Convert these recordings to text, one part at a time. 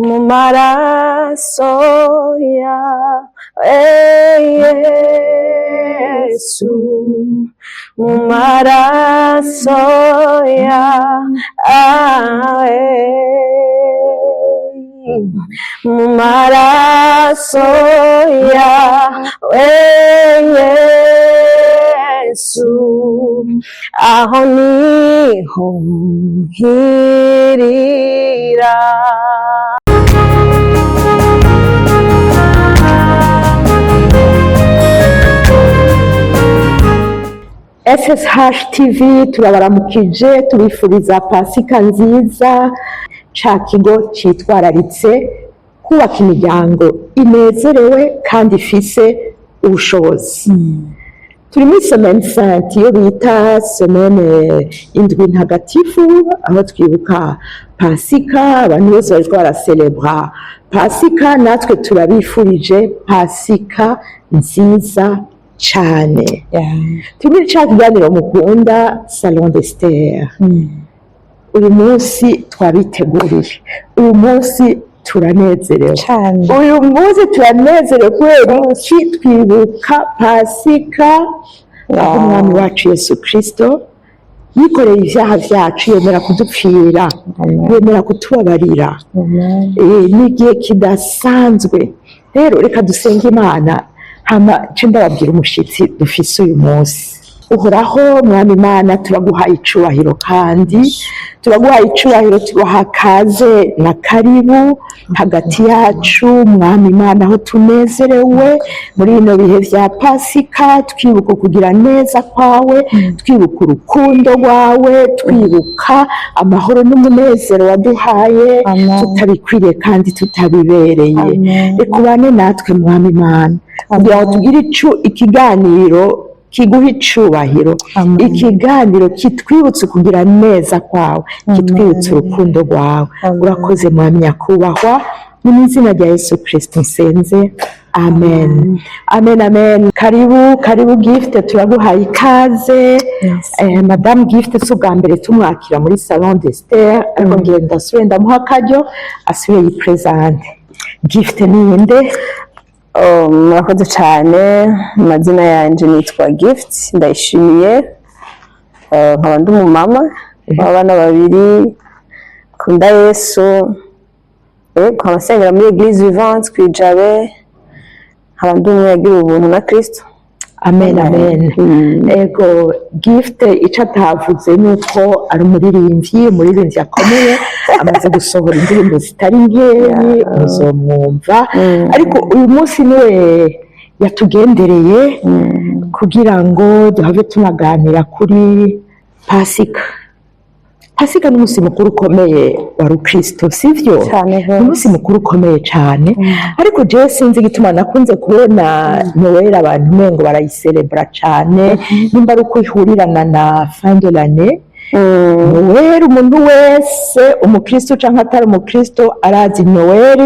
Mu maraso yawe Yesu, mu maraso yawe, mu maraso yawe Yesu, aho niho nkirira. SSH TV turabaramukije, tubifuriza Pasika nziza. Ca kigo citwararitse kubaka imiryango inezerewe kandi ifise ubushobozi. Turi muri Semaine Sainte, iyo bita semaine indwi ntagatifu, aho twibuka Pasika. Abantu bose bariko baraselebra Pasika, natwe turabifurije Pasika nziza cane. Turi muri ca kiganiro mukunda, Salon d'Esther. Uyu munsi twabiteguriye, uyu munsi turanezerewe. Cane. Uyu munsi turanezerewe kubera iki? Twibuka Pasika, aho Umwami wacu Yesu Kristo yikoreye ivyaha vyacu, yemera kudupfira, yemera kutubabarira. Ni igihe kidasanzwe. Rero reka dusenge Imana, hama nce ndababwira umushitsi dufise uyu munsi. Uhoraho Mwami Imana, turaguhaye icubahiro, kandi turaguhaye icubahiro, tubaha kaze na karibu hagati yacu, Mwami Imana, aho tunezerewe muri bino bihe vya Pasika, twibuka kugira neza kwawe, twibuka urukundo rwawe, twibuka amahoro n'umunezero waduhaye Amen. tutabikwiriye kandi tutabibereye. Amen. Reka ubane natwe, Mwami Imana, kugira ngo tugire ikiganiro kiguha icubahiro, Amen. ikiganiro kitwibutse kugira neza kwawe, kitwibutse urukundo rwawe. Amen. Urakoze, Mwami nyakubahwa. Ni mu izina rya Yesu Kristo nsenze, amen, amen, amen. Karibu, karibu Gift, turaguhaye ikaze. Madame Gift si ubwa mbere tumwakira muri Salon d'Esther, ariko ngenda asubire ndamuha akaryo asubire yiprésente. Gift ni inde? Oh, murakoze cyane. Amazina yanjye nitwa Gift Ndayishimiye. Nkaba ndi umumama w'abana babiri, kunda Yesu. Nkaba nsengera muri Eglise Vivante kw'Ijabe, nkaba ndi umwe yagira ubuntu na Kristo. Amen, amen. Ego, Gift icyo atavuze ni uko ari umuririmbyi, umuririmbyi akomeye, amaze gusohora indirimbo zitari nkeyi, muzomwumva. Ariko uyu munsi niwe yatugendereye kugira ngo duhave tunaganira kuri Pasika. Pasika ni umunsi mukuru ukomeye wa rukristo, sivyo? Cyane Ni umunsi mukuru ukomeye cyane, ariko jewe sinzi igituma nakunze kubona Noël abantu umengo barayiserebura cyane, nimba ari uko ihurirana na fin de l'année. Noël, umuntu wese, umukristo canke atari umukristo, arazi Noël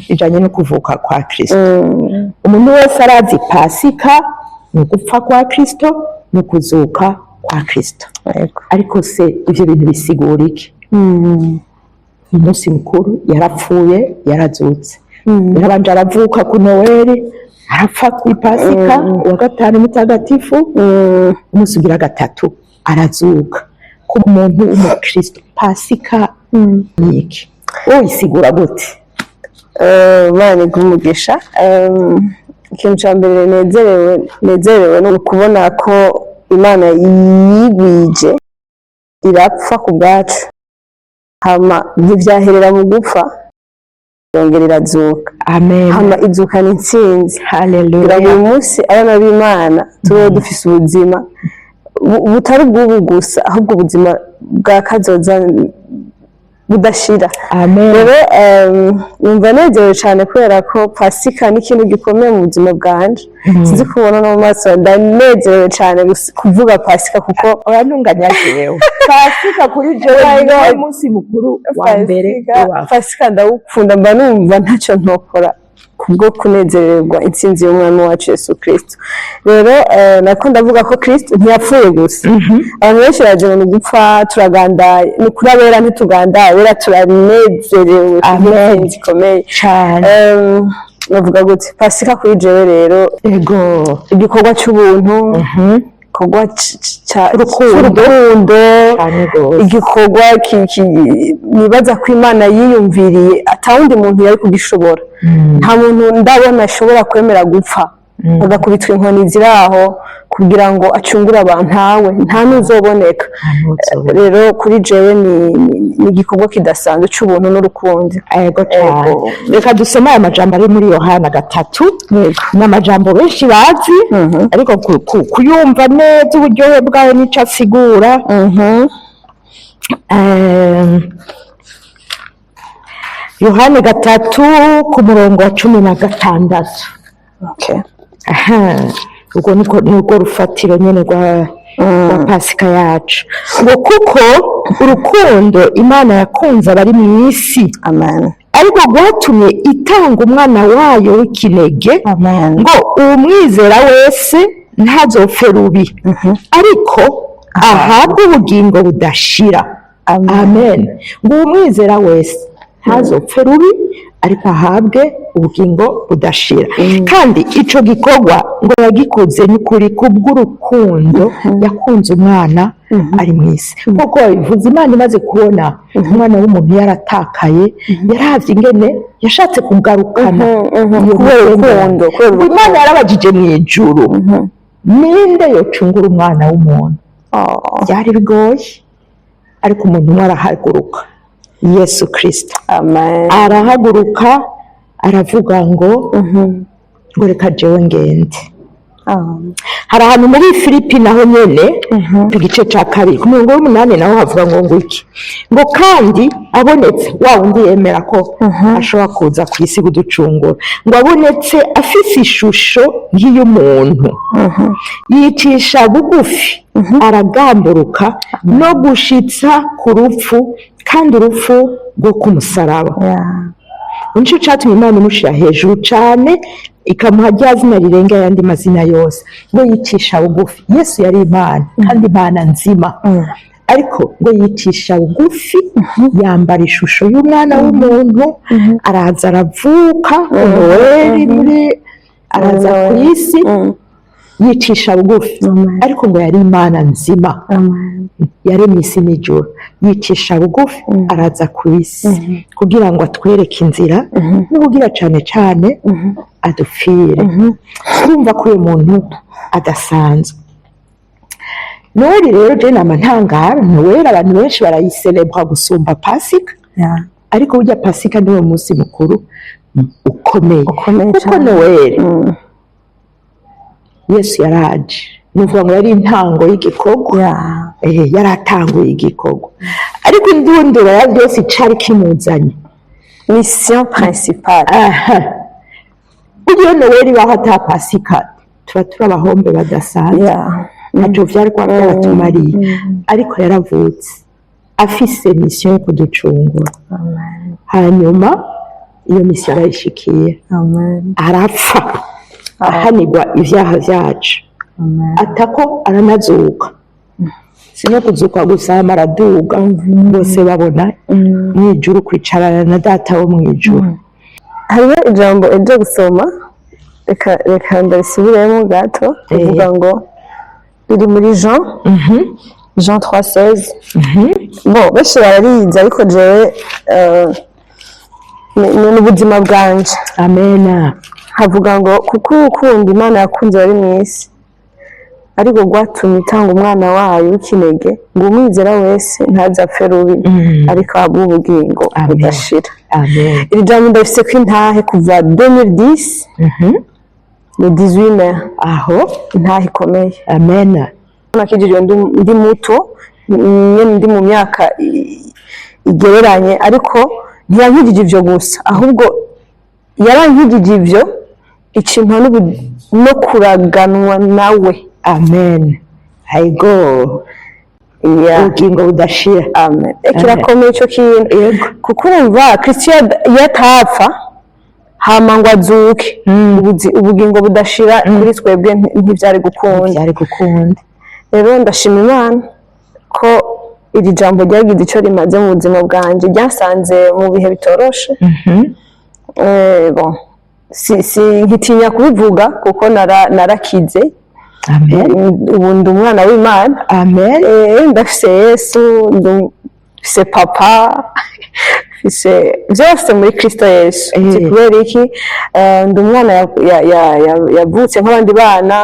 ijanye no kuvuka kwa Kristo. Umuntu wese arazi Pasika ni ugupfa kwa Kristo, ni ukuzuka kwa Kristo. Ariko se ivyo bintu bisigura iki? Umunsi mukuru, yarapfuye, yarazutse. Yarabanje aravuka ku Noël, arapfa ku Pasika, uwa gatanu mutagatifu, umunsi ugira gatatu arazuka. Ku muntu w'umukristo, Pasika ni iki? Wowe isigura gute? Imana iguhe umugisha. Ikintu cya mbere nezerewe ni ukubona ko Imana yigwije irapfa ku bwacu, hama ntivyaherera mu gupfa, yongera irazuka. Amen. Hama izukana intsinzi kugira ngo Haleluya. uyu munsi abana b'Imana tubeho dufise ubuzima butari ubw'ubu gusa, ahubwo ubuzima bwa kazoza budashira. Amen. Rero numva nezerewe cyane kubera ko Pasika ni ikintu gikomeye mu buzima bwanje. Sinzi kubona no mu maso, ndanezerewe cyane kuvuga Pasika kuko Urantunganya. Jewe Pasika kuri jewe My niwo God. munsi mukuru wa mbere Pasika, iwawe. Pasika ndawukunda, mba numva ntacyo ntokora. Kubwo kunezererwa intsinzi y'Umwami wacu Yesu Kristo. Rero nako ndavuga ko Kristo ntiyapfuye gusa. Abantu benshi baragira ngo ni gupfa turagandaye. Ni ukuri, abera ntitugandaye, abera turanezerewe kubw'intsinzi ikomeye. Cane. Bavuga gute Pasika kuri jewe rero? Igikorwa cy'ubuntu, igikorwa Urukundo. cy'urukundo, Cane gose. igikorwa nibaza ko Imana yiyumviriye, atawundi muntu yari kugishobora. Nta muntu ndabona ashobora kwemera gupfa, agakubitwa inkoni ziri aho kugira ngo acungure abantu. Ntawe, nta n'uzoboneka. Ntuzoboneka. Rero kuri jewe ni igikorwa kidasanzwe cy'ubuntu n'urukundo. Ego cane. Ego. Reka dusome aya majambo ari muri Yohana 3. Ni amajambo benshi bazi, ariko kuyumva neza uburyohe bwayo n'ico asigura. Yohana 3 ku murongo wa 16. Aha, ubwo niko rufatiro nyene rwa Pasika yacu, ngo kuko urukundo Imana yakunze abari mu isi Amen. ariko rwatumye itanga umwana wayo w'ikinege, Amen. ngo uwumwizera wese ntazopfe rubi, ariko ahabwe ubugingo budashira. Amen. Amen. Ngo uwumwizera wese ntazopfe rubi, ariko ahabwe ubugingo budashira. Kandi ico gikorwa ngo yagikoze n'ukuri kubw'urukundo yakunze umwana ari mu isi. Nk'uko babivuze, Imana imaze kubona umwana w'umuntu yaratakaye, yaravye ingene yashatse kugarukana iyo Kubera migenderanire. urukundo, kubera Ngo Imana yarabajije mu ijuru: ninde yocungura umwana w'umuntu? Oh. Byari bigoye, ariko umuntu umwe arahaguruka, Yesu Kirisito. Amen. Arahaguruka, aravuga ngo reka jewe ngende. Hari ahantu muri Filipi naho nyene, igice ca 2 ku murongo w'8, naho havuga ngo iki? Ngo kandi abonetse, wa wundi yemera ko ashobora kuza ku isi kuducungura, ngo abonetse afise ishusho nk'iy'umuntu, yicisha bugufi, aragamburuka no gushitsa ku rupfu, kandi urupfu rwo ku musaraba. Nico catumye Imana imushira hejuru cane, ikamuha rya zina rirenga ayandi mazina yose. Ngo yicisha bugufi. Yesu yari Imana, kandi Imana nzima, ariko ngo yicisha bugufi, yambara ishusho y'umwana w'umuntu, araza aravuka Noweli muri, araza ku isi, yicisha bugufi. Ariko ngo yari Imana nzima, yaremye isi n'ijuru, yicisha bugufi, araza ku isi kugira ngo atwereke inzira, no kugira cane cane adupfire. Urumva ko uyu muntu adasanzwe. Noweli rero, je nama ntangara, Noweli abantu benshi barayiselebra gusumba Pasika, ariko burya Pasika niwo munsi mukuru ukomeye. Ukomeye kuko cane. Noweli Yesu yaraje, ni ukuvuga ngo yari intango y'igikorwa. Yari atanguye igikorwa, ariko indunduro ya byose icari kimuzanye, Mission principale. Aha, burya Noweli ibaho ata Pasika, tuba turi abahombe badasanzwe. Ntaco vyari kuba byaratumariye. Ariko yaravutse afise mission yo kuducungura. Amen. Hanyuma iyo mission arayishikiye. Amen. Arapfa, ahanigwa ivyaha vyacu. Amen. Atako aranazuka. Si no kuzuka gusa, hama araduga, bose babona, mw'ijuru kwicarana na Data wo mw'ijuru. Hariho ijambo ejo gusoma, reka ndarisubiremo gato, rivuga ngo, riri muri Jean 3:16. Bon, benshi bararizi, ariko jewe ni ubuzima bwanje. Amena. Havuga ngo kuko urukundo Imana yakunze bari mu isi ariko rwatumye itanga umwana wayo w'ikinege, ngo umwizera wese ntazapfe rubi, ariko ahabwe ubugingo Amen. budashira. Amen. Iri jambo ndabifise ko intahe kuva 2010, le 18 mai. Aho. Intahe ikomeye. Amena. Nakijijwe ndi muto nyene, ndi mu myaka igereranye, ariko ntiyankijije ivyo gusa, ahubwo yarankijije ivyo, ikimpa no kuraganwa nawe. Amen, aigo. Ubugingo budashira. Amen. Kirakomeye ico kintu, Yego. kuko urumva Kristo iyo atapfa Hama ngo azuke, ubugingo budashira kuri twebwe ntivyari gukunda. Byari gukunda. Rero ndashima Imana ko iri jambo ryagize icyo rimaze mu buzima bwanjye, ryasanze mu bihe bitoroshe. Bon, si nkitinya kubivuga kuko narakize. Amen. Ubu ndi umwana w'Imana. Amen. Ndafise Yesu, ndafise Papa, mfise byose muri Kristo Yesu. Si kubera iki? Ndi umwana yavutse nk'abandi bana.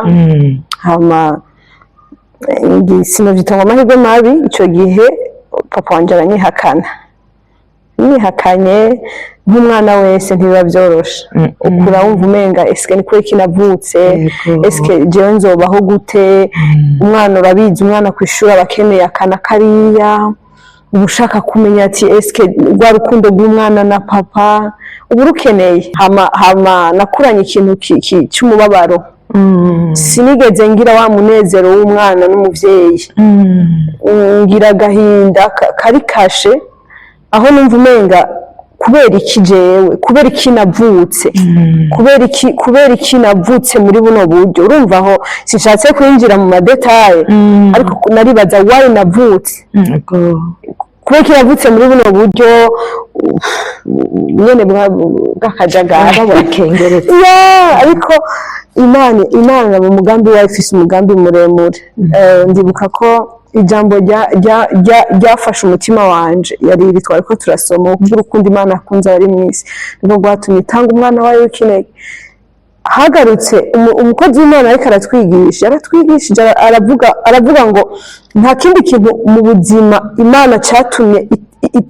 Hama sinavyita ngo amahirwe mabi, ico gihe papa wanje aranyihakana. Nyihakanye nk'umwana wese ntibiba vyoroshe, ukura wumva umenga eske ni kubera iki navutse? Eske jewe nzobaho gute? Umwana urabizi, umwana kw'ishuri aba akeneye akana kariya, uba ushaka kumenya ati eske rwa rukundo rw'umwana na papa uba urukeneye. Hama nakuranye ikintu c'umubabaro, sinigeze ngira wa munezero w'umwana n'umuvyeyi. Ngira agahinda kari kashe aho numva umenga kubera iki jewe, kubera iki navutse, kubera iki navutse muri buno buryo? Urumva aho sinshatse kwinjira mu ma détails, ariko naribaza why navutse, kubera iki navutse muri buno buryo, uf, nyene bw'akajagari. Burakengeretse. Ya, ariko Imana mu mugambi wayo ifise umugambi muremure. Ndibuka ko ijambo ryafashe umutima wanje yari iri twariko turasoma, kuko urukundo Imana akunze abari mw'isi nibwo rwatumye itanga umwana wayo w'ikinege. Hagarutse umukozi w'Imana ariko aratwigisha, yaratwigishije, aravuga ngo nta kindi kintu mu buzima Imana cyatumye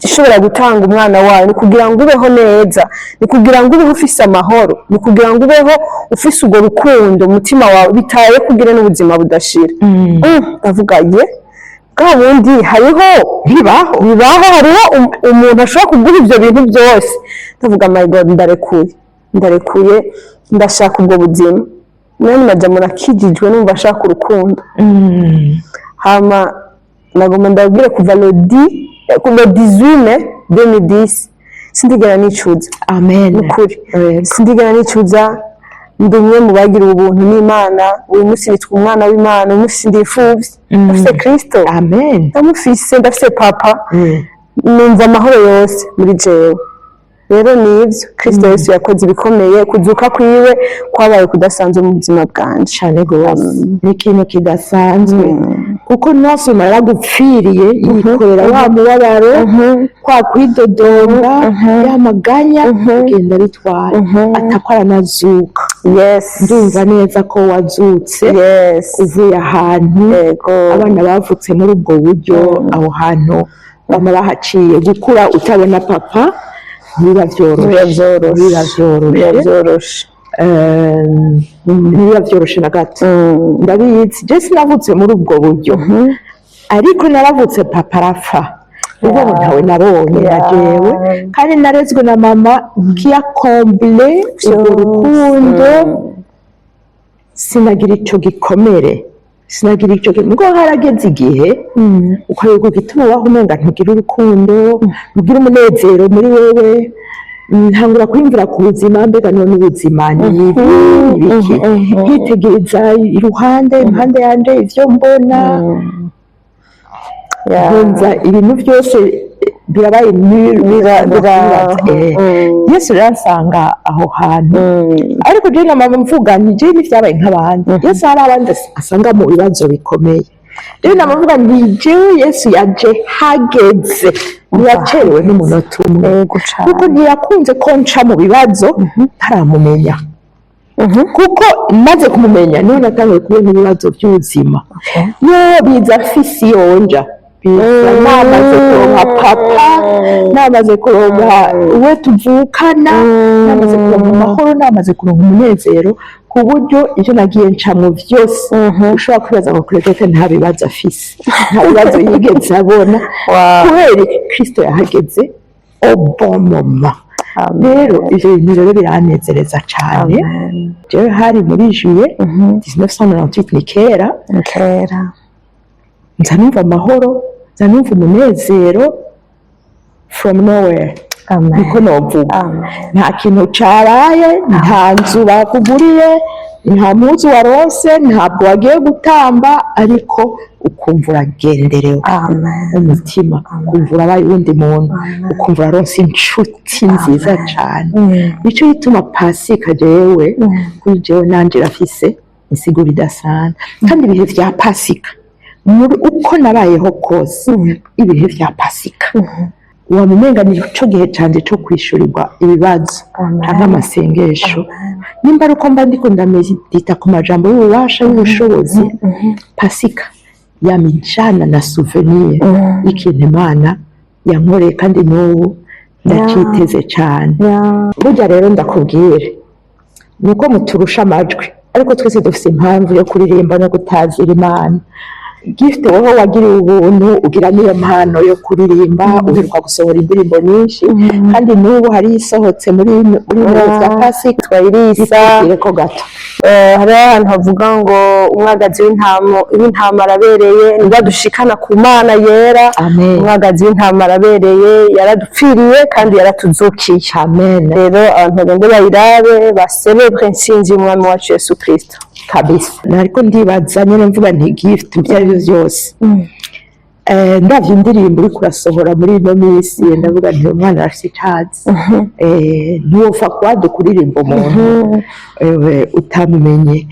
ishobora gutanga umwana wayo, ni kugira ngo ubeho neza, ni kugira ngo ubeho ufise amahoro, ni kugira ngo ubeho ufise urwo rukundo mu mutima wawe, bitaye kugira n'ubuzima budashira. Ndavuga ye bwa bundi hariho Bibaho. Bibaho, hariho umuntu ashobora kuguha ibyo bintu byose. Ndavuga my God, ndarekuye, ndarekuye, ndashaka ubwo buzima. Mwene majambo nakijijwe numva ashaka urukundo. Hama nagomba ndabwire kuva le 10, kuva 18 mai 2010 sindigera nicuza. Amen. Nukuri Yego. sindigera nicuza. Ndi umwe mu bagiriwe ubuntu n'Imana. Uyu munsi nitwa umwana w'Imana, uyu munsi ndi imfuvyi, ndafise Kristo. Amen. Ndamufise, ndafise Papa. Numva amahoro yose muri jewe. Rero nivyo, Kristo Yesu yakoze ibikomeye, kuzuka kwiwe kwabaye kudasanzwe mu buzima bwanje. Cyane rwose, ni ikintu kidasanzwe, kuko nonse yaragupfiriye, yikorera wa mubabaro, kwa kwidodomba, yamaganya, agenda bitwara atako aranazuka. Ndumva neza ko wazutse uvuye ahantu abana bavutse muri ubwo buryo, aho hantu bama bahaciye, gukura utabona papa ntibiba byoroshe. Biba vyoroshe. Ntibiba vyoroshe. Biba vyoroshe. Ntibiba byoroshe na gato, ndabizi. Je sinavutse muri ubwo buryo, ariko naravutse papa arapfa, ubwo ntawe nabonye na jewe, kandi narezwe na mama qui a comblé urwo rukundo. Sinagira ico gikomere, sinagira ico ngo harageze igihe ukareba gituma ubaho umenga ntugira urukundo, ntugira umunezero muri wewe. Ntangura kwiyumvira ku buzima, mbega none ubuzima ni ibi, ni ibiki? Nkitegereza iruhande, impande yanje, ivyo mbona, nkumva ibintu byose birabaye nul. Yesu rero ansanga aho hantu, ariko jewe na mama mvuga nti jewe ntivyabaye nk'abandi. Yesu hari abandi asanga mu bibazo bikomeye. Rero nama mvuga nti jewe Yesu yaje hageze, ntiyacerewe n'umunota umwe, Yego cane. kuko ntiyakunze ko nca mu bibazo ntaramumenya, kuko maze kumumenya niho natangiye kubona ibibazo by'ubuzima. Yo biza mfise iyonja, biza namaze kuronka papa, namaze kuronka uwo tuvukana, namaze kuronka amahoro, namaze kuronka umunezero, ku buryo ibyo nagiye ncamwo vyose ushobora kwibaza ngo Claudette nta bibazo afise, nta bibazo yigeze abona, kubera iki? Kristo yahageze au bon moment. Rero ivyo bintu rero biranezereza cane. Jewe hari muri juillet 1998, ni kera. Kera. Nza numva amahoro, nza numva umunezero from nowhere. Amen. Niko novuga. Amen. Nta kintu caraye, nta nzu bakuguriye, nta mpuzu waronse, ntabwo wagiye gutamba, ariko ukumva uragenderewe. Amen. Umutima ukumva urabaye uwundi muntu, ukumva uraronse inshuti nziza cane. Nico gituma Pasika jewe, kuri jewe nanje irafise insiguro idasanzwe. Kandi ibihe vya Pasika, muri uko nabayeho kose, ibihe vya Pasika wamumenga nico gihe canje co kwishurirwa ibibazo Amen. canke amasengesho, nimba ari uko mba ndiko ndamedita ku majambo y'ububasha, y'ubushobozi. Pasika yamijana na souvenir y'ikintu Imana yankoreye, kandi n'ubu ndaciteze cane. Burya rero ndakubwire, ni uko muturusha amajwi, ariko twese dufite impamvu yo kuririmba no gutazira Imana. Gift, wowe wagiriwe ubuntu, ugira n'iyo mpano yo kuririmba, uheruka gusohora indirimbo nyinshi, kandi n'ubu hari isohotse muri bino bihe bya Pasika. Twayirisa. Itubwire ko gato. Hariho ahantu havuga ngo umwagazi w'intama arabereye, nibwo adushikana ku Mana yera. Amen. Umwagazi w'intama arabereye, yaradupfiriye kandi yaratuzukiye. Amen. Rero abantu bagende bayirabe, baserebwe intsinzi y'Umwami wacu Yesu Kristo. Kabisa. Nariko ndibaza nyene, mvuga nti Gift, ibyo ari byo byose, ndavye indirimbo uriko urasohora muri ino minsi, ndavuga nti uyu mwana arafise itazi. Ntiwopfa kwaduka kuririmba umuntu utamumenye.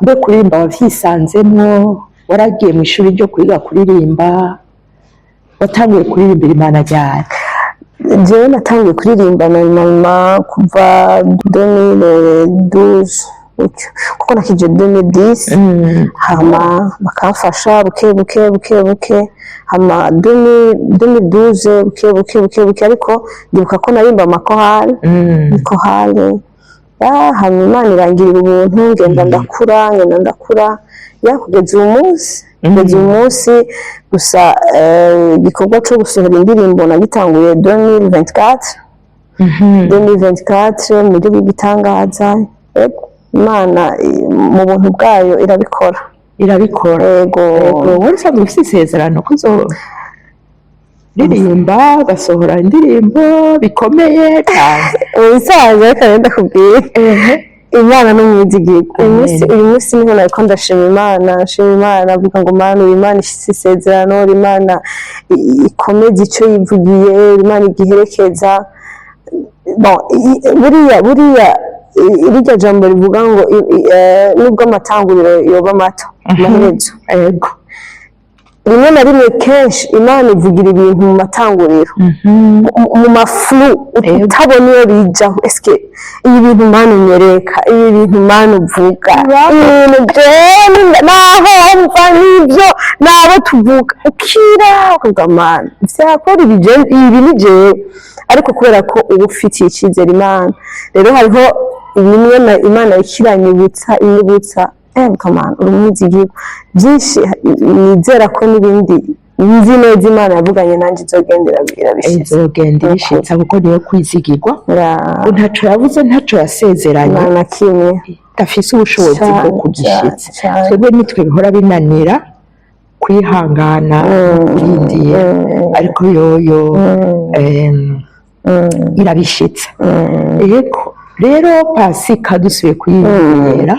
Mbe kuririmba wavyisanzemwo? Waragiye mu ishuri ryo kwiga kuririmba? Watanguye kuririmbira Imana ryari? Jewe natangiye kuririmba na mama kuva 2012 gutyo, kuko nakije 2010, hama bakamfasha buke buke buke buke, hama 2012 buke buke buke buke. Ariko ndibuka ko narimba amakorali, korale ya, hanyuma Imana irangirira ubuntu, ngenda ndakura, ngenda ndakura, ya, kugeza uyu munsi. Gusa igikorwa cyo gusohora indirimbo nagitanguye 2024, 2024 mu buryo bw'igitangaza. Yego, Imana mu buntu bwayo irabikora. Irabikora. Yego. Yego, wari usanzwe ufite isezerano ko uzoririmba, ugasohora indirimbo bikomeye cyane? Ubusanzwe reka rero ndakubwira, Imana ni umwizigirwa. Uyu munsi niho nariko ndashima Imana, nshima Imana, avuga ngo Mana, uri Imana ishitse isezerano, uri Imana ikomeza ico yivugiye, uri Imana igiherekeza. Bon, buriya rirya jambo rivuga ngo nubwo amatanguriro yoba mato, amaherezo rimwe na rimwe, kenshi Imana ivugira ibintu mu matanguriro, mu mafuru utabona iyo bijaho. Eske ibi bintu Mana unyereka, ibi bintu Mana uvuga, ibi bintu jewe naho mva n'ibyo nabo tuvuga, ukira ukavuga Mana vyakora ibi, ibi ni jewe. Ariko kubera ko uba ufitiye icyizere Imana, rero hariho bimwe Imana ikiranyibutsa, inyibutsa, Mana uri umwizigirwa. Byinshi nizera ko n'ibindi nzi neza Imana yavuganye nanjye izogenda irabishitsa. Izogenda ibishitsa, kuko niyo kwizigirwa. Ngo ntaco yavuze, ntaco yasezeranye Nta na kimwe idafise ubushobozi bwo kugishitsa. Twebwe nitwe bihora binanira kwihangana, kurindira, ariko yoyo irabishitsa. Yego, rero Pasika dusubiye kuyiyongera,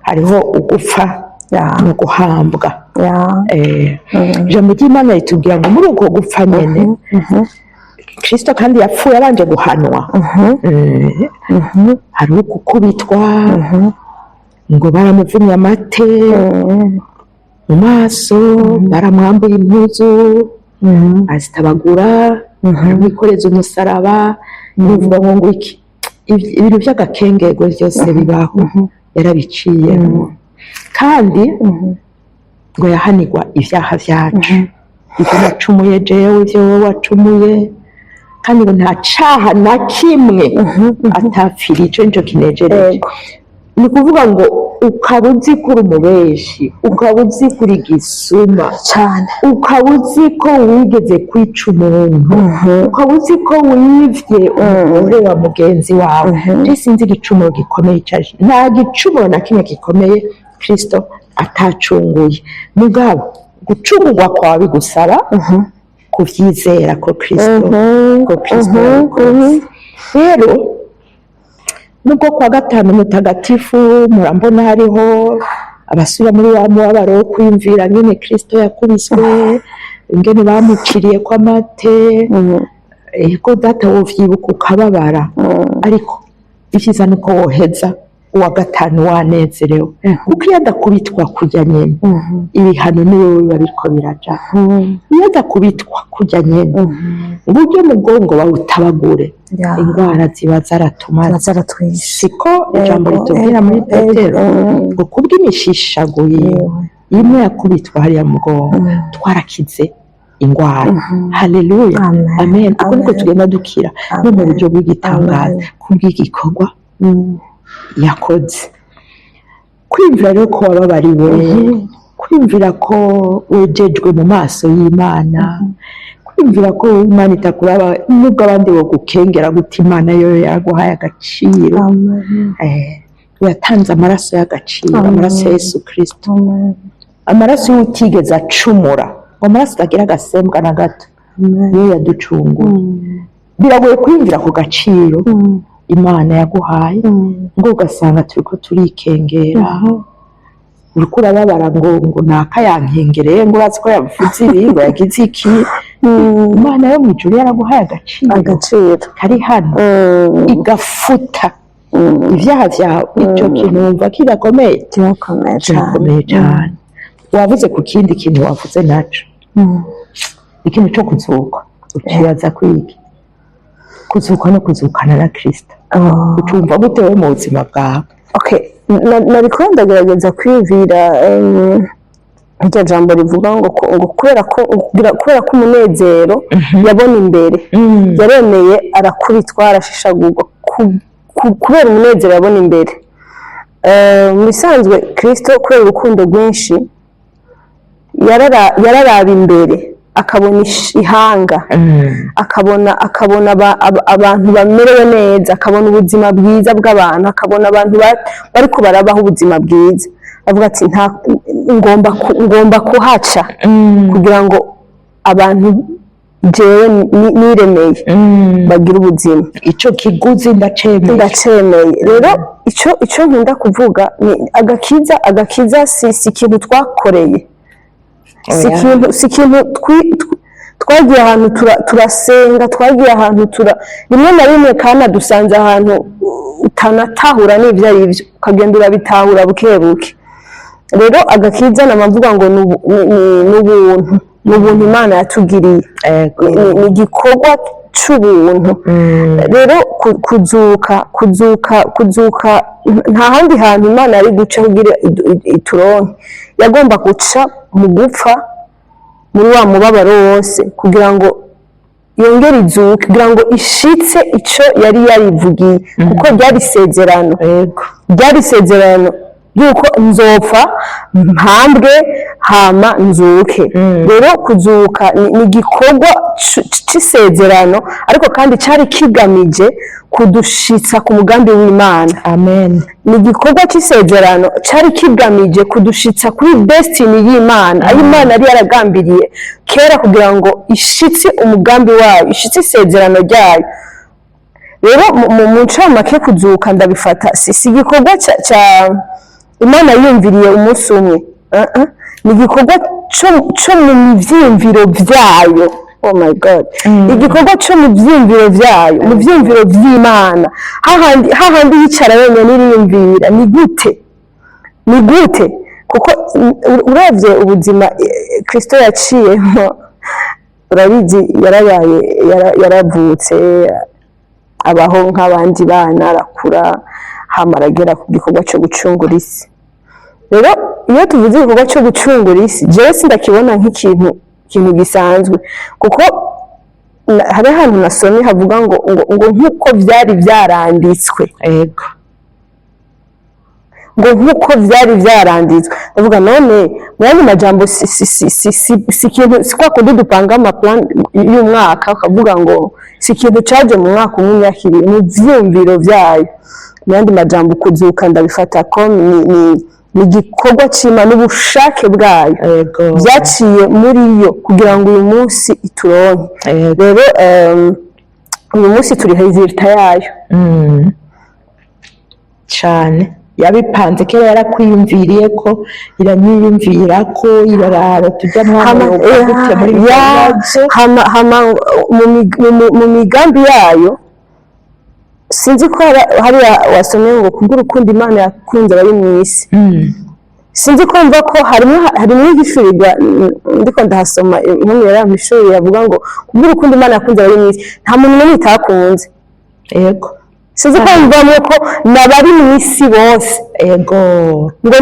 hariho ugupfa no guhambwa. Ijambo ry'Imana ritubwira ngo muri uko gupfa nyene Kristo kandi yapfuye abanje guhanwa. Hariho gukubitwa, ngo baramuvumye amate mu maso, baramwambuye impuzu azitabagura, baramwikoreza umusaraba. Nuvuga ngo iki, ibintu by'agakengego byose bibaho yarabiciyemo, kandi ngo yahanirwa ibyaha byacu, ibyo nacumuye jewe, ibyo wowe wacumuye, kandi ngo nta caha na kimwe atapfiriye. Ico nico kinejereje. Ni ukuvuga ngo ukaba uzi ko uri umubeshi, ukaba uzi ko uri gisuma, ukaba uzi ko wigeze kwica umuntu, ukaba uzi ko wivye umugore wa mugenzi wawe. Je sinzi igicumuro gikomeye ico ari cyo. Nta gicumuro na kimwe gikomeye Kristo atacunguye. Mugabo gucungurwa kwawe bigusaba Kuvyizera ko Kristo yabikoze. Rero nubwo kwa Gatanu Mutagatifu murambona hariho abasubira muri wa mubabaro wo kwiyumvira nyene Kristo yakubiswe, ingene bamuciriye ko amate. Ego data, wovyibuka ukababara, ariko ivyiza nuko woheza uwa gatanu wanezerewe, kuko iyo adakubitwa kurya nyene, ibihano niwe biba biriko biraja. Iyo adakubitwa kurya nyene, uburyo mugongo bawutabagure, ingwara ziba zaratumaze. Zaratwishe. Siko ijambo ritubwira muri Petero ngo kubw'imishishago yiwe imwe yakubitwa hariya mu mugongo twarakize ingwara. Haleluya! Amen. Amen. Uko niko Amen. tugenda dukira no mu buryo bw'igitangaza kubw'igikorwa yakoze. Kwiyumvira rero ko wababariwe, kwiyumvira ko wejejwe mu maso y'Imana, kwiyumvira ko Imana itakuraba nubwo abandi bogukengera guta, Imana yo yaraguhaye agaciro. Amen. Yatanze amaraso y'agaciro. Amen. Amaraso ya Yesu Kristo. Amen. Amaraso y'utigeze acumura, ngo amaraso atagira agasembwa na gato. Amen. Niyo yaducunguye. Biragoye kwiyumvira ku gaciro Imana yaguhaye, ngo ugasanga turiko turikengera, uriko urababara ngo naka yankengereye, ngo urazi ko yavuze ibi, ngo yagize iki. Imana yo mu ijuru yaraguhaye agaciro agaciro kari hano, igafuta ibyaha byawe. Icyo kintu wumva kidakomeye? Kirakomeye cyane. Kirakomeye cyane. Wavuze ku kindi kintu, wavuze naco ikintu cyo kuzuka. Ukibaza kwiga kuzuka no kuzukana na Kristo, ucumva gute we mu buzima bwawe? Okay, nariko ndagerageza kwiyumvira iryo jambo rivuga ngo kubera ko umunezero yabona imbere yaremeye arakubitwa, arashishagurwa kubera umunezero yabona imbere. Mu bisanzwe Kristo, kubera urukundo rwinshi, yararaba imbere akabona ihanga, akabona abantu bamerewe neza, akabona ubuzima bwiza bw'abantu, akabona abantu bariko barabaho ubuzima bwiza, avuga ati: "Nta ngomba kuhaca kugira ngo abantu jewe niremeye bagire ubuzima." Ico kiguzi ndacemeye. Ndacemeye. Rero icyo nkunda kuvuga ni agakiza. Agakiza si ikintu twakoreye, si Oya. ikintu twagiye ahantu turasenga, twagiye ahantu rimwe na rimwe kandi dusanze ahantu utanatahura n'ibyo ari byo, ukagenda urabitahura buke buke. Rero agakiza namavuga ngo ni ubuntu, ni ubuntu Imana yatugiriye. Ni igikorwa c'ubuntu. Rero kuzuka nta handi hantu Imana yari guca kugira ituronke, yagomba guca mu gupfa, muri wa mubabaro wose, kugira ngo yongere izuke, kugira ngo ishitse ico yari yarivugiye, kuko ryari isezerano. Ryari isezerano yuko nzopfa, mpambwe, hama nzuke. Rero kuzuka ni igikorwa c'isezerano, ariko kandi cari kigamije kudushitsa ku mugambi w'Imana. Amen. Ni igikorwa c'isezerano cari kigamije kudushitsa kuri destiny y'Imana, aho Imana yari yaragambiriye kera kugira ngo ishitse umugambi wayo, ishitse isezerano ryayo. Rero mu ncamake, kuzuka ndabifata si igikorwa ca Imana yiyumviriye umunsi umwe. Ni igikorwa co mu vyiyumviro vyayo. Oh my God! Igikorwa co mu vyiyumviro vyayo, mu vyiyumviro vy'Imana, hahandi hahandi yicara wenyine iriyumvira: ni gute, ni gute? Kuko uravye ubuzima Kristo yaciyemo, urabizi, yarabaye, yaravutse, abaho nk'abandi bana, arakura, hama aragera ku gikorwa cyo gucungura isi. Rero iyo tuvuze igikorwa cyo gucungura isi, jewe sindakibona nk'ikintu kintu gisanzwe, kuko hari ahantu nasomye havuga ngo nk'uko byari byaranditswe. Ngo nk'uko byari byaranditswe. Ndavuga none mu yandi majambo si ikintu, si kwa kundi dupanga amaplan y'umwaka ukavuga ngo si ikintu caje mu mwaka umwe, imyaka 2, mu vyiyumviro vyayo. Mu yandi majambo, kuzuka ndabifata ko ni Ni igikorwa c'Imana, n'ubushake bwayo byaciye muri yo kugira ngo uyu munsi ituronke. Rero uyu munsi turi résultat yayo. Cane, yabipanze kera, yarakwiyumviriye ko iranyiyumvira ko iraraba tujya mwana yoga gute muri ibi bibazo. Hama mu migambi yayo, sinzi ko hariya wasomye ngo kubw'urukundo Imana yakunze abari mu isi. Sinzi ko mva ko harimo ihishurirwa, ndiko ndahasoma, impamvu yarampishuriye avuga ngo kubw'urukundo Imana yakunze abari mu isi, nta muntu n'umwe itakunze. Sinzi ko mvamo ko n'abari mu isi bose, ngo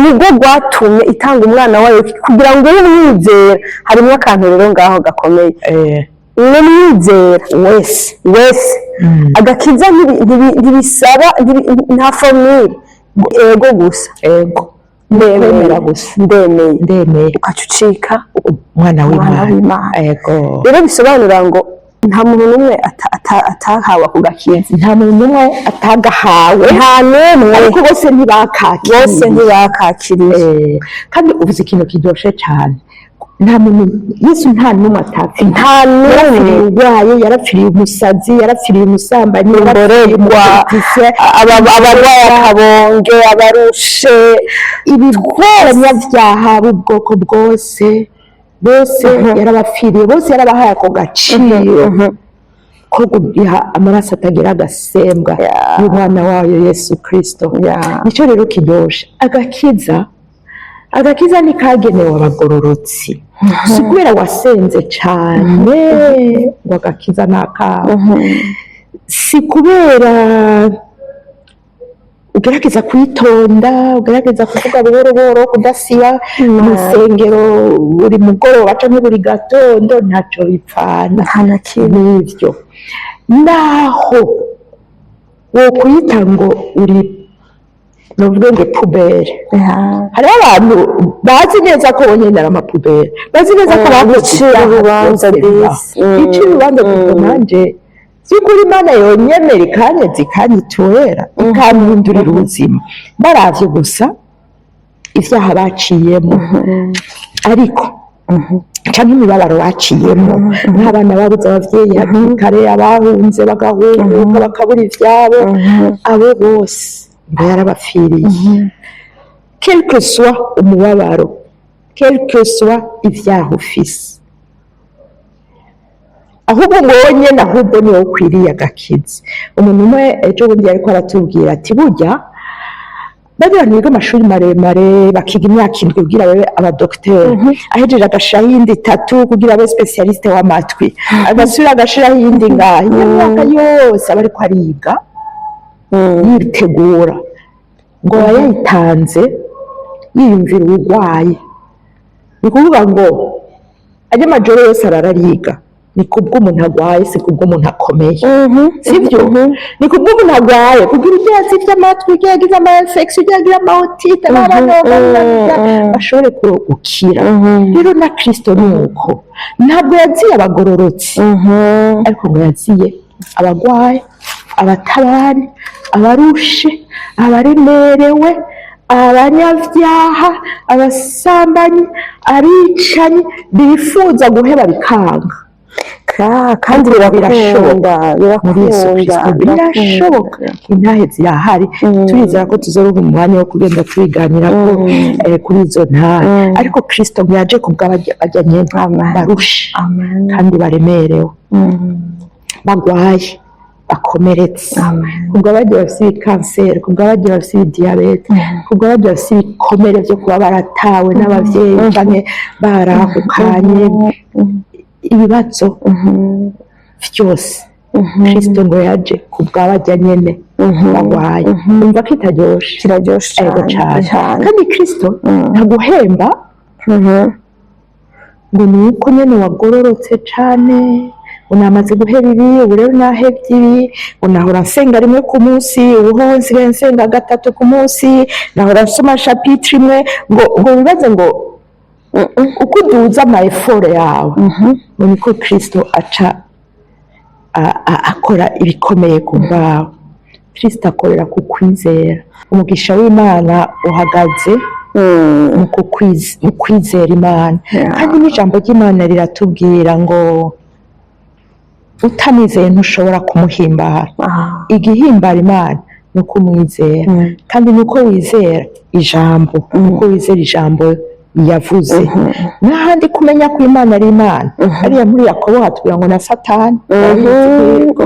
nibwo rwatumye itanga umwana wayo kugira ngo ube umwizera. Harimo akantu rero ngaho gakomeye. Uwo mwizera wese. Wese. Agakiza ntibisaba nta formule, ego gusa. Ndemeye. Kwemera gusa. Ndemeye. Ndemeye. Ukaca ucika umwana umwana w'Imana. w'Imana. Rero bisobanura ngo nta muntu n'umwe atahawe ako gakiza. Nta muntu n'umwe atagahawe. Nta n'umwe. Ariko bose ntibakakiriye. Bose ntibakakiriye. Kandi uvuze ikintu kiryoshe cyane, nta muntu, Yesu nta n'umwe atapfiriye. Nta n'umwe. Yarapfiriye urwaye, yarapfiriye umusazi, yarapfiriye umusambanyi, yarapfiriye imborerwa, umupoliticien, abarwaye akabonge, abarushe, ibi abanyabyaha b'ubwoko bwose, bose yarabapfiriye, bose yarabahaye ako gaciro ko guha amaraso atagira agasembwa y'umwana wayo Yesu Kirisito. Nicyo rero kiryoshe, agakiza ntikagenewe abagororotsi. Si kubera wasenze cyane ngo agakiza ni akawe, si kubera ugerageza kwitonda, ugerageza kuvuga buhoro buhoro, kudasiba mu rusengero buri mugoroba cyangwa buri gatondo, ntacyo bipfana Nta na kimwe. n'ibyo. Naho wokwita ngo uri, nuvuge ngo poubelle, hariho abantu bazi neza ko bonyine ari amapoubelles, bazi neza ko bakoze bicira ibyaha urubanza byose bibaho. disi. Bicira urubanza kuko nanjye by'ukuri Imana yonyemera ikanyeza, ikanyitorera, ikampindurira ubuzima, baravye gusa ivyaha baciyemo, ariko canke imibabaro baciyemo, nk'abana babuze abavyeyi hakiri kare, abahunze bagahunguka bakabura ivyabo, abo bose ngo yarabapfiriye. Quel que soit umubabaro, quel que soit ivyaha ufise, ahubwo ngo wonyene, ahubwo niwe ukwiriye agakiza. Umuntu umwe ejo bundi yariko aratubwira ati burya bariya bantu biga amashuri maremare, bakiga imyaka 7 kugira babe abadokiteri, ahejeje agashiraho iyindi 3 kugira abe spécialiste w'amatwi, agasubira agashiraho iyindi ngaha, iyo myaka yose aba ariko ariga yitegura, ngo aba yayitanze yiyumvira uburwayi. Ni ukuvuga ngo ajya amajoro yose ararariga, ni kubw'umuntu agwaye, si kubw'umuntu akomeye, sibyo? Ni kubw'umuntu agwaye kugira ibyo yazivye amatwi, ibyo yagize ama infection, ibyo yagira ama otite, bashobore gukira. Rero na Kristo ni uko, ntabwo yaziye abagororotsi, ariko ngo yaziye abagwayi, abatabari, abarushe, abaremerewe, abanyabyaha, abasambanyi, abicanyi, bifuza guheba bikanga. Kandi birashoboka birakunda. Muri Yesu Birakunda. Kristo birashoboka, intahe zirahari. Turizera ko tuzoronka umwanya wo kugenda tubiganira ko kuri izo ntahe. Ariko Kristo ngo yaje kubw'abajya nyene Amen. barushe Amen. kandi baremerewe, bagwaye, bakomeretse, Amen. kubw'abagiye bafise ibikanseri, kubw'abagiye bafise ibidiyabete, kubw'abagiye bafise ibikomere vyo kuba baratawe n'abavyeyi canke barahukanye, ibibazo vyose, Kristo ngo yaje kubw'abajya nyene bagwaye. Umva ko itaryoshe? Kiraryoshe. Ego. Cyane. Cane. Cyane. Kandi Kristo ntaguhemba ngo ni uko nyene wagororotse cane, ngo namaze guheba ibi, ubu rero nahevye ibi, ngo nahora nsenga rimwe ku munsi, ubu ho nsigaye nsenga gatatu ku munsi, nahora nsoma chapitre imwe, ngo wibaze ngo uko uduza ama efforts yawe ngo niko Kristo aca akora ibikomeye ku bwawe. Kristo akorera ku kwizera. Umugisha w'Imana uhagaze Mu kwizera Imana. Kandi n'ijambo ry'Imana riratubwira ngo utamwizeye ntushobora kumuhimbara. Igihimbara Imana ni uko umwizera, kandi ni uko wizera ijambo, uko wizera ijambo yavuze. N'ahandi kumenya ko Imana ari Imana, hariya muri Yakobo hatubwira ngo na Satani arabizi ko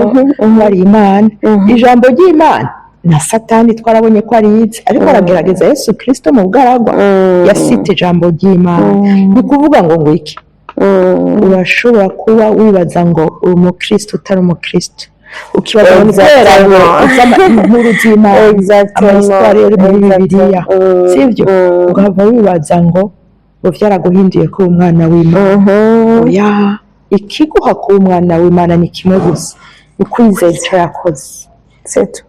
ari Imana. Ijambo ry'Imana na Satani twarabonye ko arizi, ariko aragerageza Yesu Kirisito mu bugaragwa, yasite ijambo ry'Imana. Ni ukuvuga ngo iki? Urashobora kuba wibaza ngo uri umukristo utari umukristo, ukibaza ngo ni kubera ngo uzi inkuru z'Imana, amahistoire yo muri Bibiliya, sibyo? Ugahava wibaza ngo byaraguhinduye kuba umwana w'Imana. Oya, ikiguha kuba umwana w'Imana ni kimwe gusa, ni kwizera icyo yakoze. C'est tout.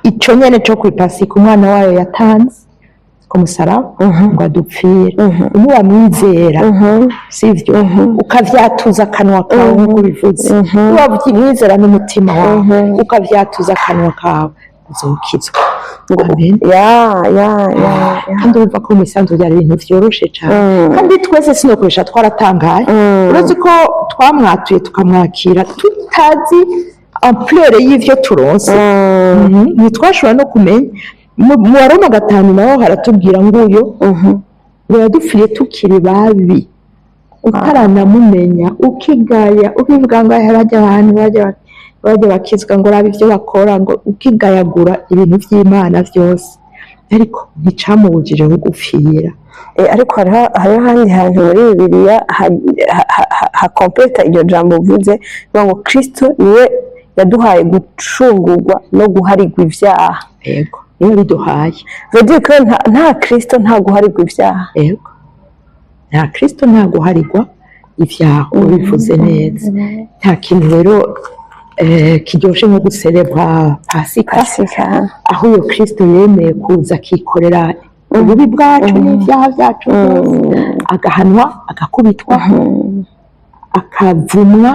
Ico nyene co kwipasika umwana wayo yatanze ku musaraba ngo adupfire. Niwamwizera, sivyo, ukavyatuza akanwa kawe nk'uko bivuze, niwamwizera n'umutima wawe, ukavyatuza akanwa kawe, uzokizwa. Amen. Ya. Kandi urumva ko mu isanzwe byari ibintu vyoroshe cane. Kandi twese, sinokoresha, twaratangaye. Uretse ko twamwatuye tukamwakira tutazi ampleur y'ivyo turonse. Ntitwashobora no kumenya. Mu Baroma 5 naho haratubwira ngo uyo ngo yadupfiriye tukiri babi, utaranamumenya, ukigaya, ukivuga ngo "Ah, bajya abantu bajya bakizwa, ngo rabe ibyo bakora", ngo ukigayagura ibintu by'Imana byose, ariko nticamubujije kugupfira. Ariko hariho ahandi hantu muri Bibiliya hakompleta iryo jambo uvuze, bivuga ngo Kristo niwe yaduhaye gucungurwa no guharigwa ivyaha. Yego, niwe biduhaye. Veut dire ko nta Kristo nta guharigwa ivyaha. Yego, nta Kristo nta guharigwa ivyaha, ubivuze neza. Nta kintu rero kiryoshe nko guserebra Pasika, Pasika, aho iyo Kristo yemeye kuza akikorera ububi bwacu n'ibyaha byacu byose, agahanwa, agakubitwa, akavumwa,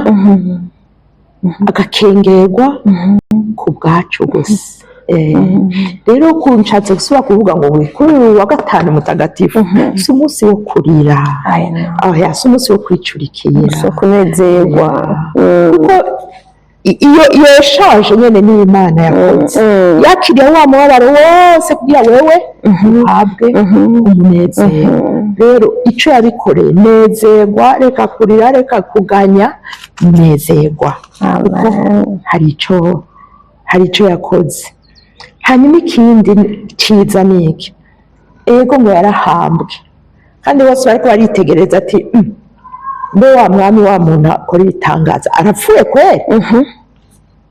agakengerwa ku bwacu gusa. Rero ku nshatse gusubira kuvuga ngo kuri uyu wa gatanu mutagatifu si umunsi wo kurira. I know. Oya, si umunsi wo kwicurikira. So kunezerwa. Kuko iyo yashaje nyene ni Imana yakoze, yakiriye wa mubabaro wose kugira wewe uhabwe umunezero. Rero ico yabikoreye, nezerwa, reka kurira, reka kuganya, nezerwa kuko Amen. hari ico yakoze. Hanyuma ikindi ciza ni iki? Ego, ngo yarahambwe, kandi bose bariko baritegereza ati: Mbe wa mwami, wa muntu akora ibitangaza, arapfuye kweri,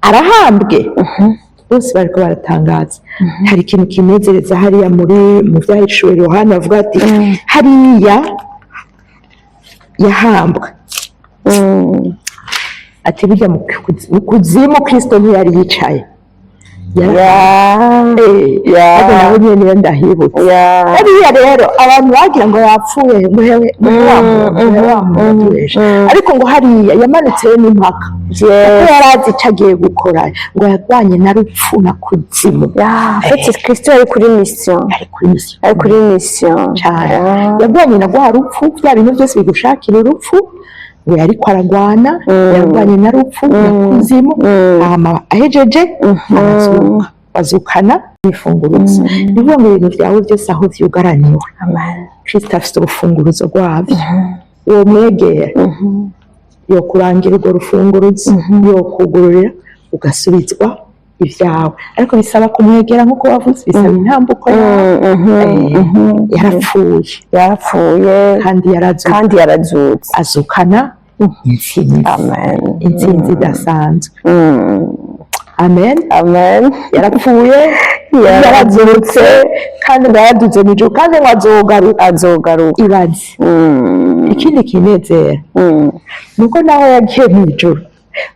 arahambwe?" Bose bariko baratangaza. Hari ikintu kinezereza hariya mu Vyahishuwe, Yohana avuga ati hariya yahambwe, ati burya mu kuzimu Kristo ntiyari yicaye. Ariko nawe nyene iyo ndahibutse hariya rero abantu bagira ngo yapfuye, ngo hewe, ngo wa muntu, ngo wa muntu yatubeshe, ariko ngo hariya yamanutseyo n'impaka, kuko yari azi ico agiye gukora, ngo yarwanye na rupfu na kuzimu. Ya, en fait, Kristo yari kuri mission. Ari kuri mission. Yari kuri mission. Cane. Yarwanye na rwa rupfu, bya bintu byose bigushakira urupfu, ngo yariko aragwana, yarwanye na rupfu na kuzimu, hama ahejeje arazuka, bazukana imfunguruzo. Ni ukuvuga ngo ibintu byawe byose aho vyugaraniwe, Amen. Kristo afite urufunguruzo rwabyo. Uwo mwegera yokurangira urwo rufunguruzo, yokugururira ugasubizwa ibyawe, ariko bisaba kumwegera nk'uko wavuze, bisaba intambuko yawe. Yarapfuye. Yarapfuye. Kandi yarazutse. Kandi yarazutse. Azukana intsinzi. Amen. Intsinzi idasanzwe. Amen. Amen. Yarapfuye, yarazutse, kandi ngo yaraduze mu ijuru, kandi ngo azogaruka. Azogaruka. Ibaze. Ikindi kinezera nuko naho yagiye mu ijuru,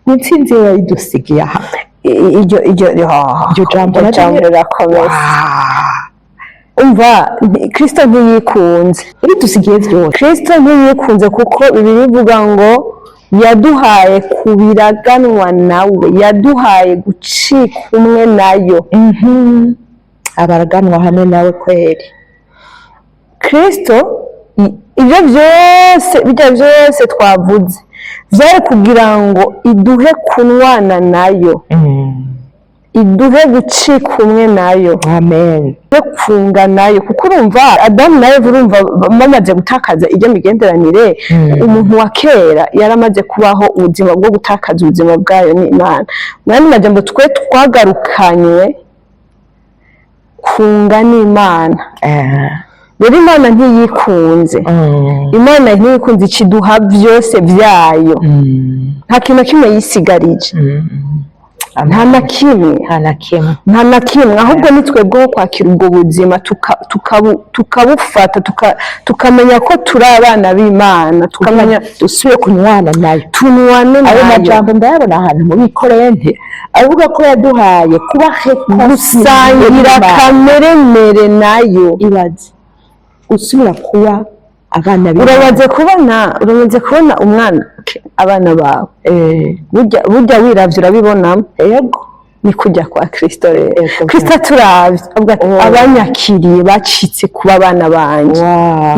mu intsinzi ye yayidusigiye aha. Iryo Iryo jambo iryo naryo jambo rirakomeye. Umva, Kristo ntiyikunze. Yabidusigiye byose. Kristo ntiyikunze, kuko Bibiliya ivuga ngo yaduhaye kubiraganwa nawe, yaduhaye gucika umwe nayo. Abaraganwa hamwe nawe kweri. Kristo ibyo byose, bijya byose twavuze byari kugira ngo iduhe kunwana nayo, iduhe gucika umwe nayo, Amen. Iduhe kunga nayo, kuko urumva Adamu na Eva, urumva bamaze gutakaza ibyo migenderanire. Umuntu wa kera yaramaze kubaho ubuzima bwo gutakaza ubuzima bwayo n'Imana. Mu yandi majambo, twe twagarukanywe kunga n'Imana. Rero Imana ntiyikunze. Imana ntiyikunze, ikiduha byose byayo. Nta kintu na kimwe yisigarije. Nta na kimwe. Nta na kimwe. Nta na kimwe. Ahubwo ni twebwe kwakira ubwo buzima, tukabufata, tukamenya ko turi abana b'Imana, tukamenya Dusubire kunywana nayo. Tunwane Ayo nayo. majambo ndayabona ahantu muri Korente avuga ko yaduhaye kuba Gusangira kameremere nayo. Ibaze gusubira kuba abana b'Imana. Uramaze kubona umwana, okay, abana bawe, burya wiravye urabibonamo. Yego. Ni kujya kwa Kristo rero. Yego. Kristo aturavye avuga ati: Oh. "Abanyakiriye bacitse kuba abana banje."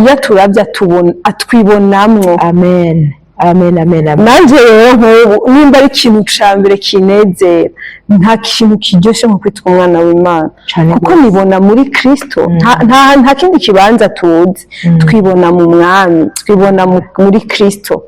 Iyo aturavye atubona, atwibonamwo. Amen, amen, amen, amen. Nanjye rero nk'ubu, nimba ari ikintu ca mbere kinezera, nta kintu kiryoshe nko kwitwa umwana w'Imana. Cane. Kuko nibona muri Kristo. Nta kindi kibanza tuzi, twibona mu Mwami, twibona muri Kristo.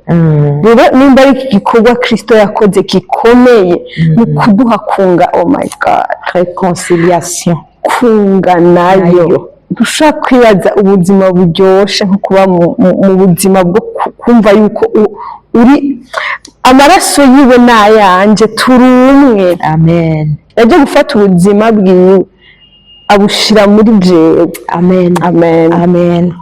Rero nimba ari iki gikorwa Kristo yakoze gikomeye mu kuduha kunga, oh my God, Réconciliation. Kunga nayo. Nayo. Ntushobora kwibaza ubuzima buryoshe nko kuba mu buzima bwo kumva yuko uri amaraso yiwe n'ayanje, turi umwe. Amen. Yaje gufata ubuzima bwiwe abushira muri jewe. Amen. Amen. Amen.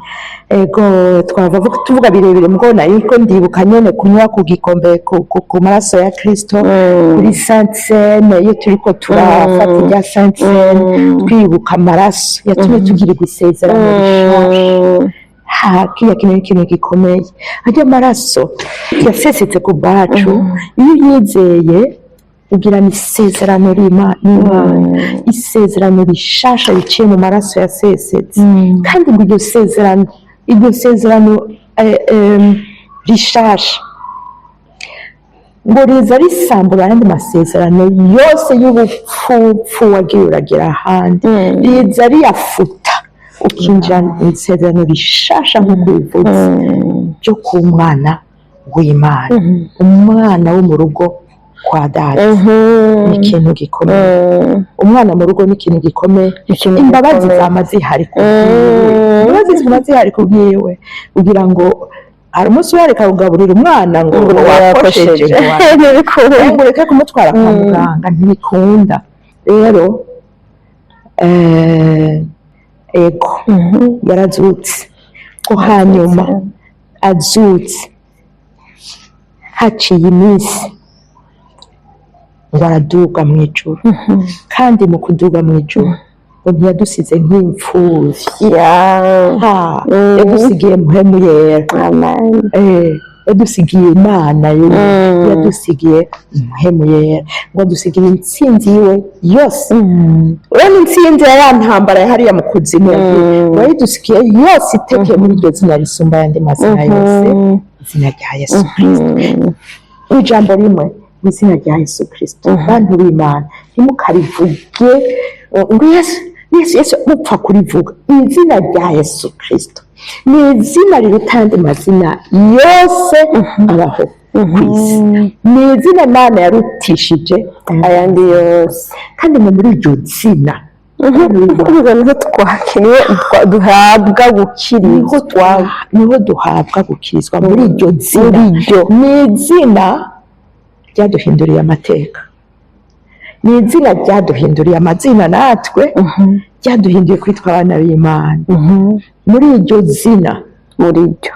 Ego, twava tuvuga birebire, mugabo yuko ndibuka nyene kunywa ku gikombe ku maraso ya Kristo kuri Sainte Cène. Iyo turiko turafata irya Sainte Cène, twibuka amaraso yatumye tugirirwa isezerano rishasha. Ha, kiriya kintu ni ikintu gikomeye. Arya maraso yasesetse ku bwacu, iyo uyizeye ugirana isezerano n'Imana, isezerano rishasha riciye mu maraso yasesetse. Kandi ngo iryo sezerano rishasha ngo riza risambura ayandi masezerano yose y'ubupfupfu wagiye uragira ahandi, riza riyafuta, ukinjira mu isezerano rishasha nk'uko bivuze ryo ku mwana w'Imana, umwana wo mu rugo kwa Data. Ni ikintu gikomeye. Umwana mu rugo ni ikintu gikomeye. Ikintu Imbabazi gikomeye. zama zihari ku bwiwe. Imbabazi zama zihari ku bwiwe, kugira ngo hari umunsi wareka kugaburira umwana ngo Ngo wakosheje, ngo Ntibikunda. ngo ureke kumutwara kwa muganga, ntibikunda. Rero ego, yarazutse ko hanyuma azutse, haciye iminsi ngo araduga mu ijuru. Kandi mu kuduga mu ijuru ngo ntiyadusize nk'imfuvyi. Ha, yadusigiye Muhemu Yera. Amen. Yadusigiye Imana yiwe. Yadusigiye Muhemu Yera, ngo adusigiye intsinzi yiwe yose. Urabona intsinzi ya ya ntambara ya hariya mu kuzimu, ngo yayidusigiye yose itekeye muri iryo zina risumba ayandi mazina yose, izina rya Yesu Kristo. Ijambo rimwe mu izina rya Yesu Kristo, bantu b'Imana, ntimukarivuge ngo Yesu, Yesu, Yesu, mupfa kurivuga. Izina rya Yesu Kristo ni izina riruta ayandi mazina yose abaho ku isi. Ni izina Imana yarutishije ayandi yose. Kandi ngo muri iryo zina Ubwo niho twakiriwe, duhabwa gukirizwa. Niho duhabwa gukirizwa, muri iryo zina. Muri iryo. Ni izina ryaduhinduriye amateka, ni izina ryaduhinduriye amazina natwe, ryaduhinduye kwitwa abana b'Imana. Muri iryo zina, Muri iryo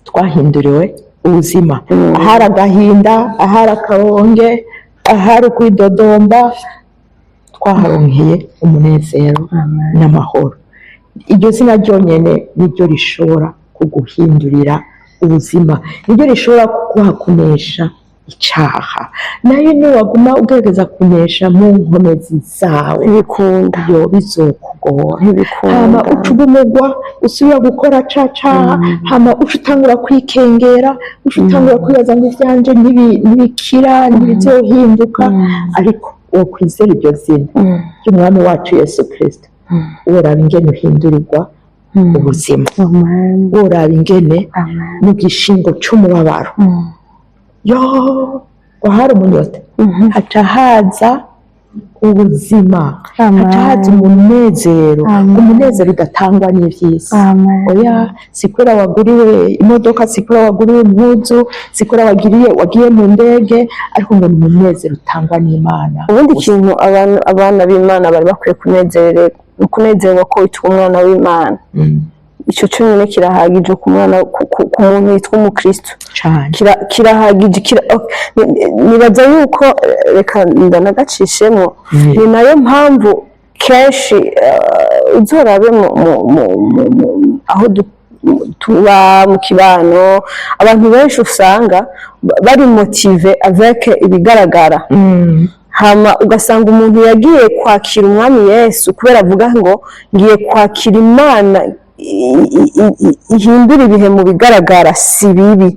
twahinduriwe ubuzima. Ahari agahinda, ahari akabonge, ahari ukwidodomba, twaharonkeye umunezero n'amahoro. Iryo zina ryonyine niryo rishobora kuguhindurira ubuzima, niryo rishobora kuguha kunesha. Icaha nayo niwaguma ugerageza kunesha mu nkomezi zawe, Ntibikunda. yo bizokugora. Ntibikunda. Hama uca ubumugwa, usubira gukora ca caha, hama uca utangura kwikengera, uca utangura kwibaza ngo ivyanje ntibikira, ntibizohinduka. Ariko wokwizera iryo zina ry'Umwami wacu Yesu Kristo, woraba ingene uhindurirwa ubuzima, Amen. woraba ingene Amen. mu gishingo c'umubabaro, yo wahari umunyota, haca haza ubuzima. Amen. Haca haza umunezero. Amen. Umunezero udatangwa n'ivy'isi. Amen. Oya, si kubera waguriwe imodoka, si kubera waguriwe impuzu, si kubera wagiriye wagiye mu ndege, ariko ngo ni umunezero utangwa n'Imana. Ubundi ikintu abantu, abana b'Imana bari bakwiye kunezererwa, ni ukunezerwa ko witwa umwana w'Imana. Icyo cyonyine kirahagije ku mwana, ku muntu witwa umukristo. Cane. Kirahagije, ok, nibaza yuko reka ndanagacishemo, ni nayo mpamvu kenshi uzorabe aho tuba mu kibano, abantu benshi usanga bari motivés avec ibigaragara. Hama ugasanga umuntu yagiye kwakira Umwami Yesu kubera avuga ngo ngiye kwakira Imana ihindura ibihe mu bigaragara. Si bibi,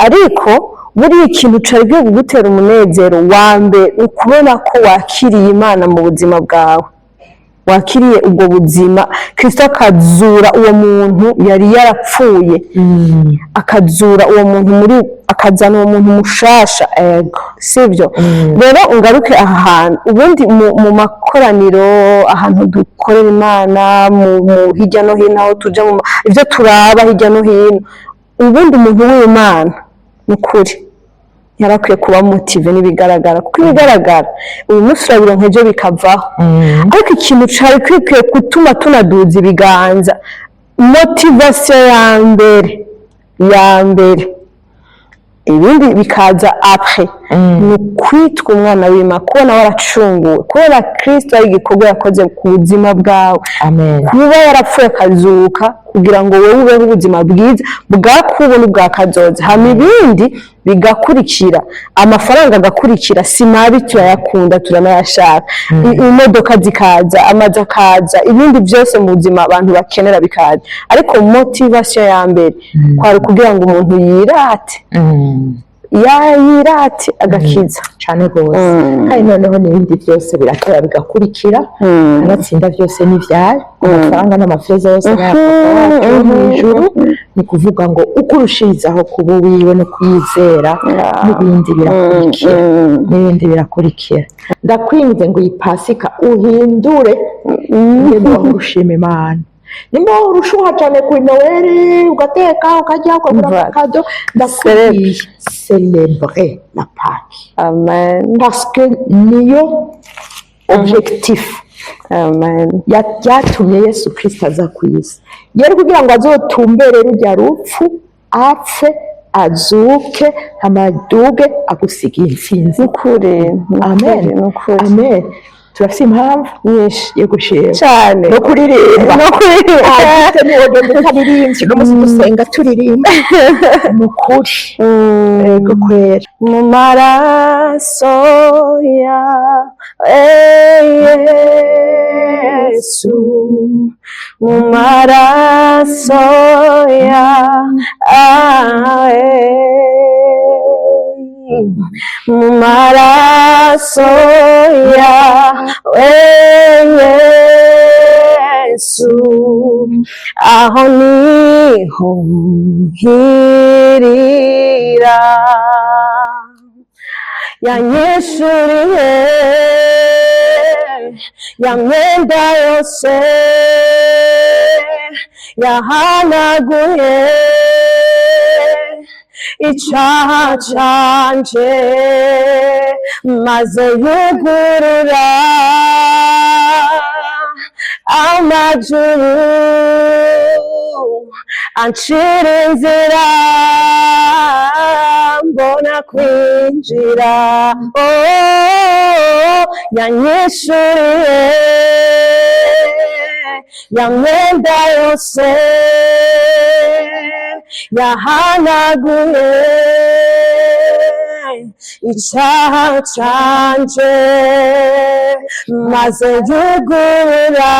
ariko buriya ikintu cari giye kugutera umunezero wa mbere, ukubona ko wakiriye Imana mu buzima bwawe, wakiriye ubwo buzima, Kristo akazura uwo muntu yari yarapfuye, akazura uwo muntu muri, akazana uwo muntu mushasha. Ego. Sibyo? Rero ungaruke aha hantu, ubundi mu makoraniro, ahantu dukorera Imana, mu hirya no hino aho tuja, ibyo turaba hirya no hino, ubundi umuntu w'Imana ni ukuri yarakwiye kuba motivé n'ibigaragara, kuko ibigaragara uyu munsi urabironka, ejo bikavaho. Ariko ikintu cari kwikwiye gutuma tunaduza ibiganza, motivation ya mbere ya mbere, ibindi bikaza après, ni ukwitwa umwana w'Imana, kubona waracunguwe, kubona Kristo ari igikorwa yakoze ku buzima bwawe, Amen. kuba yarapfuye akazuka kugira ngo wowe ubeho ubuzima bwiza bwa kubu n'ubwa kazoza. Hama ibindi bigakurikira, amafaranga agakurikira, si mabi, turayakunda, turanayashaka. Imodoka zikaza, amazu akaza, ibindi byose mu buzima abantu bakenera bikaza, ariko motivation ya mbere kwari kugira ngo umuntu yirate, yayirate agakiza. Cane rwose. Kandi noneho n'ibindi byose biratera bigakurikira. Kanatsinda byose n'ivyayo, amafaranga n'amafeza yose n'aya Papa wacu wo mw'ijuru. Ni ukuvuga ngo uko urushirizaho kuba uwiwe no kwizera, n'ibindi birakurikira, n'ibindi birakurikira. Ndakwinze ngo iyi Pasika uhindure ingene wahora ushima Imana. Nimba wahora ushuha cyane kuri Noweli, ugateka, ukarya, ukagura Umva. ama cadeaux, ndakubwiye, célébrer la Pâque, Amen. parce que niyo objectif Amen. Ryatumye Yesu Kristo aza ku isi, yari kugira ngo azotumbere rujya rupfu, apfe, azuke, amaduge agusigiye intsinzi. Nukuri. Amen. Nukuri. Amen. Turafite impamvu nyinshi yo gushima cyane no kuririmba. No kuririmba. Ah, niwogenda utaririmbye uno munsi, dusenga turirimba, ni ukuri. Ego kwera. Mu maraso yawe Yesu, mu maraso yawe, mu maraso yawe Yesu, aho niho nkirira. Yanyishuriye ya myenda yose, yahanaguye icaha canje, maze yugurura amajuru, ancira inzira, mbona kwinjira. Oh, yanyishuriye ya myenda yose, yahanaguye. Icaha canje, maze yugurura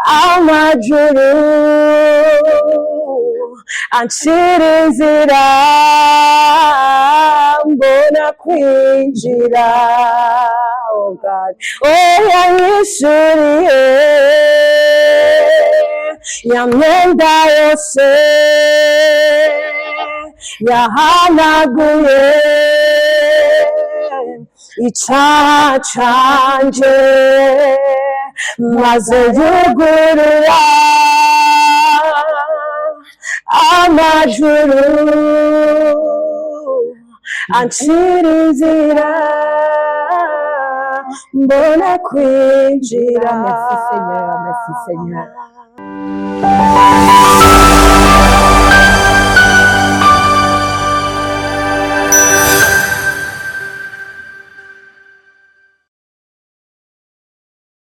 amajuru, ancira inzira, mbona kwinjira. Oh God, oh, yanyishuriye ya myenda yose, yahanaguye icaha canje, maze yugurura amajuru, ancira inzira, mbona kwinjira. Merci Seigneur, merci Seigneur.